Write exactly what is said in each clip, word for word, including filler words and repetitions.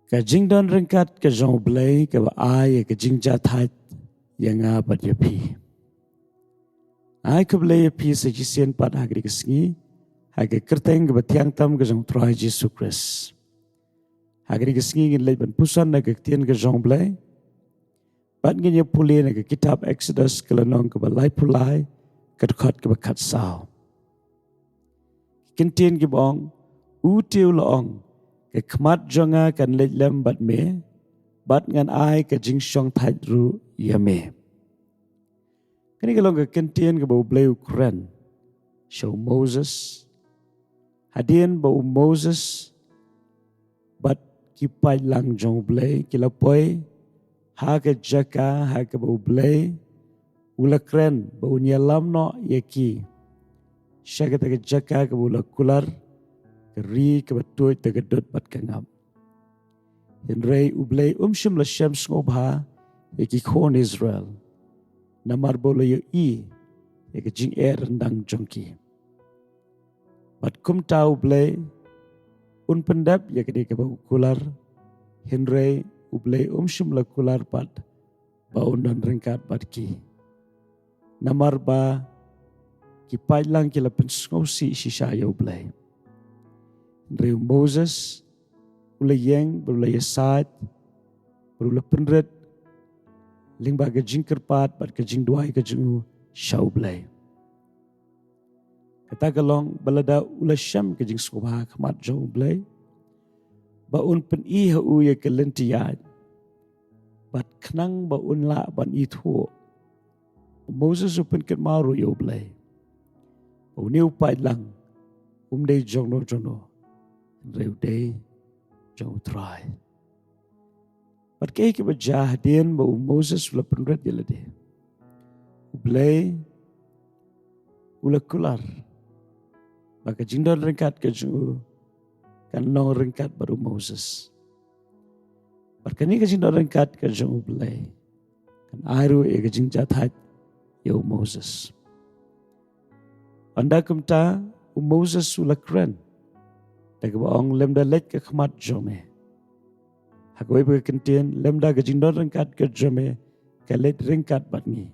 Ka jingdon ryngkat ka jong U Blei kaba ai ïa ka jingjahthait ïa nga bad ïa phi. Ai khublei ïa phi sa shisien pat ha kane ka sngi ha ka kyrteng kaba thiang tam ka jong U Trai Jisu Khrist. Ha kane ka sngi ngin leit ban puson na ka ktien ka jong U Blei. Bad ngin ïa pule na ka kitab Exodus ka lynnong kaba laiphew lai, ka dkhot kaba khatsaw. Ki kyntien kiba ong, u te u la ong, ka khmat jong nga kan leit lem bad me, bad ngan ai ka jingshongthait ruh ïa me. Kane ka long ka kyntien kaba U Blei u kren sha u Moses. Hadien ba u Moses bad ki paidlang jong U Blei ki la poi ha ka jaka ha kaba U Blei u la kren ba un ïalam noh ïa ki sha kata ka jaka kaba u la kular, ka ri kaba tuid da ka dud bad ka ngap. Hynrei U Blei um shym la shem sngewbha ïa ki khun Israel, namar ba u la ïohi ïa ka jingeh ryndang jong ki. Bad kumta U Blei un pyndep ïa kane kaba u kular, hynrei U Blei um shym la kular pat ba un don ryngkat bad ki. Namar ba ki paidlang ki la pynsngewsih shisha ïa U Blei. Hynrei u Moses u la ïeng, bad u la ïasaid, bad u la pynrit lyngba ka jingkyrpad bad ka jingduwai ka jong u sha U Blei. Kata ka long ba lada u la shem ka jingsngewbha ha khmat jong U Blei ba un pyni ha u ïa ka lynti ïaid, bad khnang ba un lah ban ithuh, u Moses u pynkynmaw ruh ïa U Blei ba une u paidlang um dei jongno jongno, hynrei u dei jong U Trai. Bad kaei kaba jia hadien ba u Moses u la pynrit ïa lade, U Blei u la kular ba ka jingdon ryngkat ka jong u kan long ryngkat bad u Moses. Bad kane ka jingdon ryngkat ka jong U Blei kan ai ruh ïa ka jingjahthait ïa u Moses. Ynda kumta u Moses u la kren da kaba ong, lymda leit ka khmat jong me. Ha kawei pat ka kyntien, lymda ka jingdon ryngkat ka jong me ka leit ryngkat bad ngi,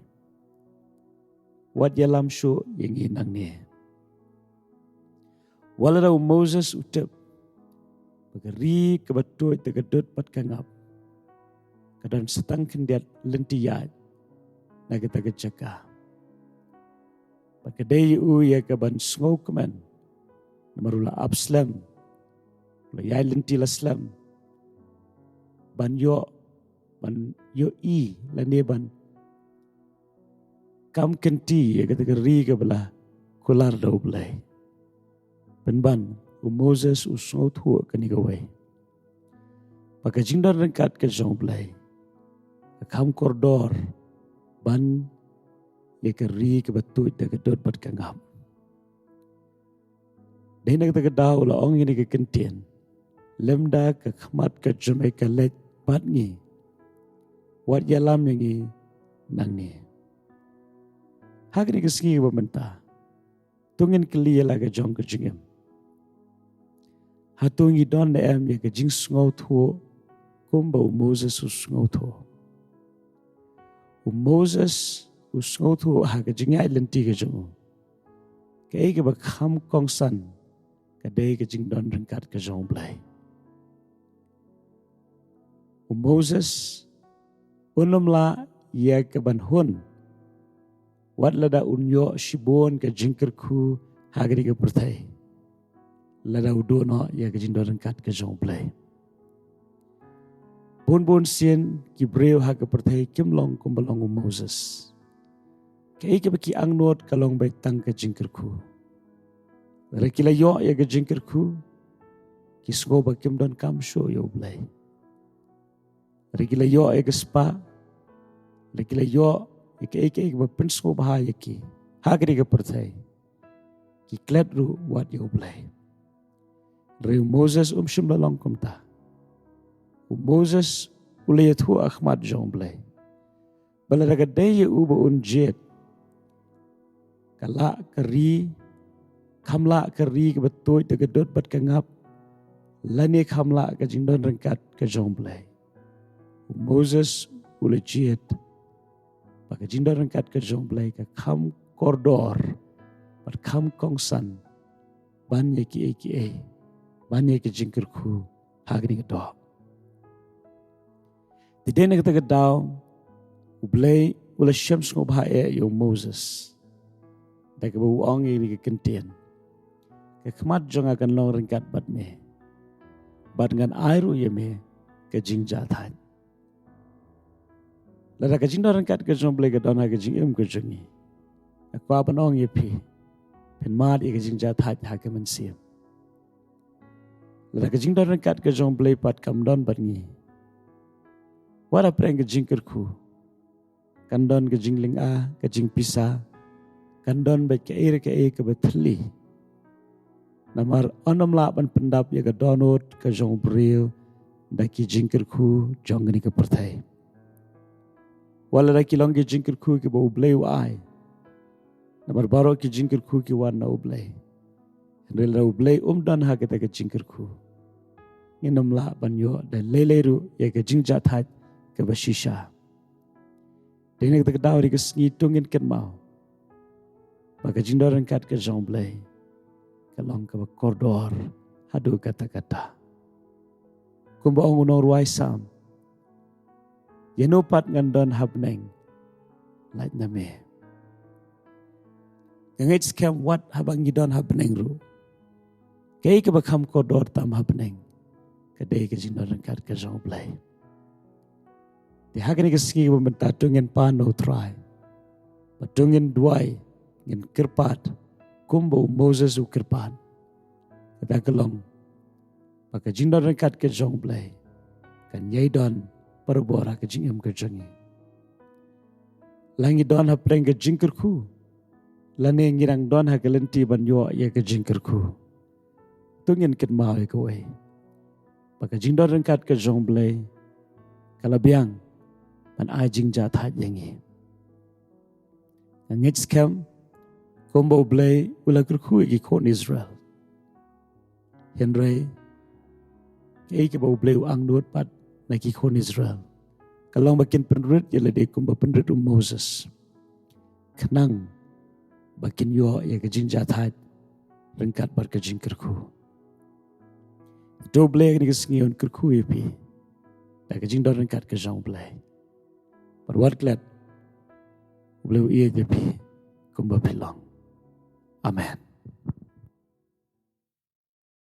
wat ïalam shuh ïa ngi nangne. Wat lada u Moses u tip ba ka ri kaba tuid da ka dud bad ka ngap ka don sa tang khyndiat lynti ïaid na kata ka jaka, bad ka dei ïa u ïa kaban sngewkmen, namar u la ap slem, u la ïaid lynti la slem ban ïoh, ban ïohi lane ban kam kynti ïa kata ka ri kaba la kular da U Blei. Pynban u Moses u sngewthuh kane kawei, ba ka jingdon ryngkat ka jong U Blei ka kham kordor ban ïa ka ri kaba tuid da ka dud bad ka ngap. Dei na kata ka daw u la ong ïa kane ka kyntien, lymda ka khmat ka jong me ka leit bad ngi, wat ïalam ïa ngi nangne. Ha kane ka sngi kaba mynta, to ngin kylli ïa la ka jong ka jingim. Hato ngi don ne em ïa ka jingsngewthuh kumba u Moses u sngewthuh? U Moses u sngewthuh ha ka jingïaid lynti ka jong u, kaei kaba kham kongsan ka dei ka jingdon ryngkat ka jong U Blei. U Moses un ym lah ïa kaban hun wat lada un ïoh shibun ka jingkyrkhu ha kane ka pyrthei lada u duh noh ïa ka jingdon ryngkat ka jong U Blei. Bun bun sien ki briew ha ka pyrthei kim long kumba long u Moses. Kaei kaba ki angnud ka long beit tang ka jingkyrkhu. Lada ki la ïoh ïa ka jingkyrkhu, ki sngew ba kim donkam shuh ïa U Blei. Lada ki la ïoh ïa ka spah, lada ki la ïoh ïa kaei kaei kaba pynsngewbha ïa ki ha kane ka pyrthei, ki klet ruh wat ïa U Blei. Hynrei u Moses um shym la long kumta. U Moses u la ïathuh ha khmat jong U Blei ba lada ka dei ïa u ba un jied, ka lah ka ri, kham lah ka ri kaba tuid da ka dud bad ka ngap, lane kham lah ka jingdon ryngkat ka jong U Blei. U Moses u la jied ba ka jingdon ryngkat ka jong U Blei ka kham kordor bad kham kongsan ban ïa kiei kiei, ban ïa ka jingkyrkhu ha kane ka doh. Te dei na kata ka daw U Blei u la shem sngewbha eh ïa u Moses da kaba u ong ïa kane ka kyntien: Ka khmat jong nga kan long ryngkat bad me, bad ngan ai ruh ïa me ka jingjahthait. Lada ka jingdon ryngkat ka jong U Blei ka don ha ka jingim ka jong ngi, nga kwah ban ong ïa phi, phin mad ïa ka jingjahthait ha ka mynsiem. Lada ka jingdon ryngkat ka jong U Blei pat kam don bad ngi, wat hapdeng ka jingkyrkhu kan don ka jinglynga, ka jingpisa, kan don bad kaei re kaei kaba thylli. Namar ym lah ban pyndap ïa ka dohnud ka jong u briew da ki jingkyrkhu jong kane ka pyrthei. Wat lada ki long ki jingkyrkhu kiba U Blei u ai, namar baroh ki jingkyrkhu ki wan na U Blei. Hynrei lada U Blei um don ha kata ka jingkyrkhu, ngin ym lah ban ïoh da lei lei ruh ïa ka jingjahthait kaba shisha. Dei na kata ka daw, ha kane ka sngi to ngin kynmaw ba ka jingdon ryngkat ka jong U Blei ka long kaba kordor haduh katta katta. Kumba ong u nongrwai Salm: Ïano pat ngan don ha bneng lait na me? Nga ngeit skhem wat haba ngi don ha bneng ruh, kaei kaba kham kordor tam ha bneng ka dei ka jingdon ryngkat ka jong U Blei. Te ha kane ka sngi ba mynta to ngin pan na U Trai, ba to ngin duwai, ngin kyrpad kumba u Moses u kyrpad. Kata ka long ba ka jingdon ryngkat ka jong U Blei kan ïai don barabor ha ka jingim ka jong ngi. La ngi don hapdeng ka jingkyrkhu lane ngi dang don ha ka lynti ban ïoh ïa ka jingkyrkhu, to ngin kynmaw ïa kawei, ba ka jingdon ryngkat ka jong U Blei ka la biang ban ai jingjahthait ïa ngi. Nga ngeit skhem kumba U Blei u la kyrkhu ïa ki khun Israel. Hynrei kaei kaba U Blei u angnud pat na ki khun Israel ka long ba kin pynrit ïa lade kumba pynrit u Moses, khnang ba kin ïoh ïa ka jingjahthait ryngkat bad ka jingkyrkhu. To U Blei ha kane ka sngi un kyrkhu ïa phi da ka jingdon ryngkat ka jong U Blei. Bad wat klet, U Blei u ïeit ïa phi kumba phi long. Amen.